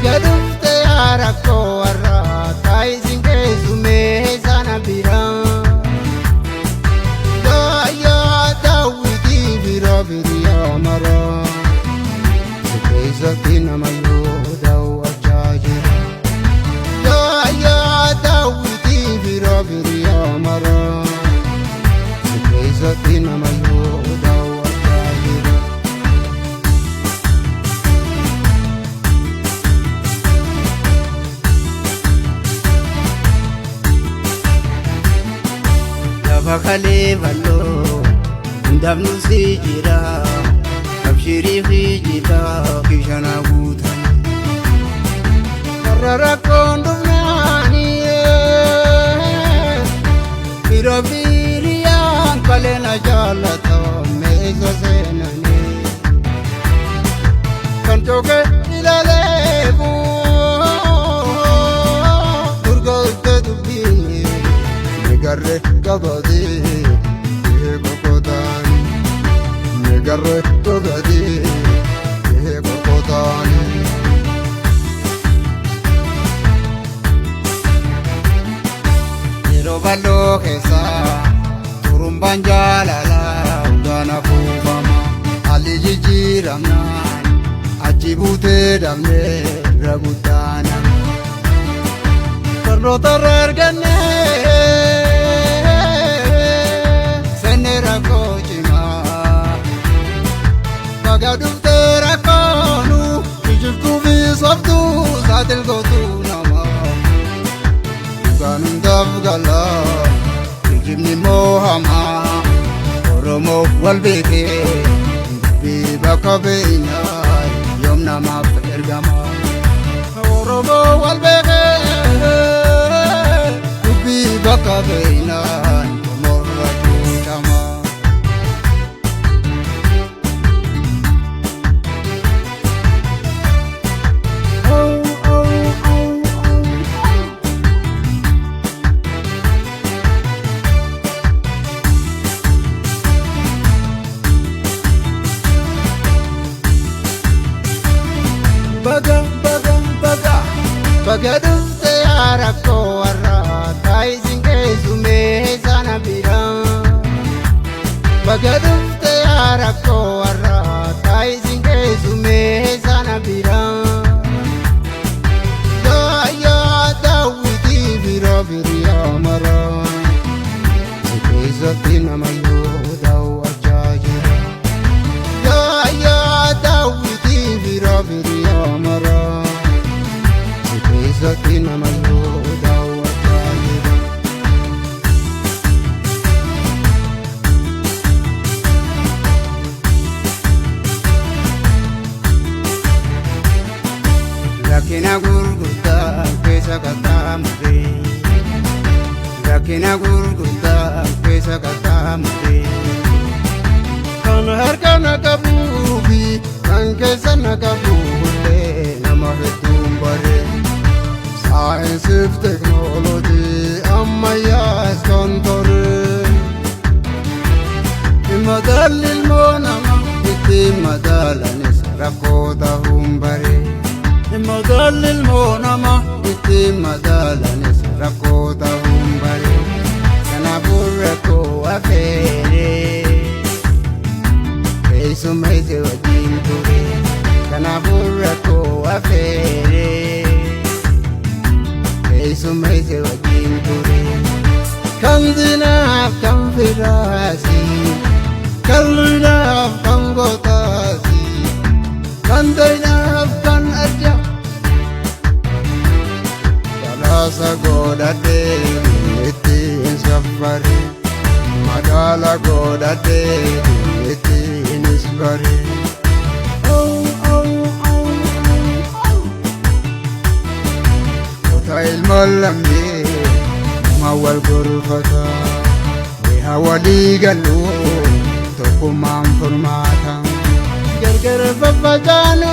Baga dhufte yaa rakkoo warraa taayisin keessumee sana biraa. Yaa daawwitii bira biriyaa maraa. Si keessatti namayyuu daawwachaa jira. Yaa daawwitii bira biriyaa maraa. Si keessatti namayyuu daawwachaa jira. Lafa kalee bal'oo hundaaf si jira. Abshirii fi jibaa kishana guutan. Warra rakkoon dhufnaanii bira biriyaan kaleena jaallata meesha seenanii. Kan joge ilaaleefu durga dubbiin migarre gabatee kokotaan migarre gabatee kokotaan. Yeroo bal'oo keessa turumbaan jaalalaa hundaan afuufama. Haalli jijjiiramnaan achi buutee dhabnee irra guddaana. Barnoota irra argannee seenne rakkoo cimaa. Baga dhuftee rakkoonu kijibtuu fi sobtuu saaxil gootuu namaa. Dhugaan hundaaf gala kijibni immoo hamaa. Oromoo wal beekee dubbii bakka beeknaa yoom namaaf ergama. Oromoo wal beekee dubbii bakka beeknaa morra cuucama. Baga baga baga baga dhufte yaa rakkoo warraa taayisin keessumee sana biraa. Baga dhufte yaa rakkoo warraa taayisin keessumee sana biraa. Yaa daawwitii bira biriyaa maraa. Si keessatti namayyuu daawwachaa jira. Yaa daawwitii bira biriyaa maraa. Si keessatti namayyuu daawwachaa jira. Rakkina gurguddaa keessa qaxxaamuree. Rakkina gurguddaa keessa qaxxaamuree. Kan harka na qabuu fi kan keessa na qabu illee nama hedduun bare. Saayinsiif teeknooloojii ammayyaas kan tore. Madaalli ilmoo namaa ittiin madaalanis rakkoo ta'uun bare. Madaalli ilmoo namaa ittiin madaalanis rakkoo ta'uun bare. Kanaafuu rakkoo afeeree keessummeesse wajjin ture. Kanaafuu rakkoo afeeree keessummeesse wajjin ture. Kan dinaaf kan firaasi, kan lunaaf kan gootaasi, kan doynaaf kan adda. Balaasa godhadhee ittiin saffare, madaala godhadhee ittiinis bare. Kota ilmaan lammii nama wal gorfata, wiha walii galuu tokkummaan furmaata. Gargar faffacaanu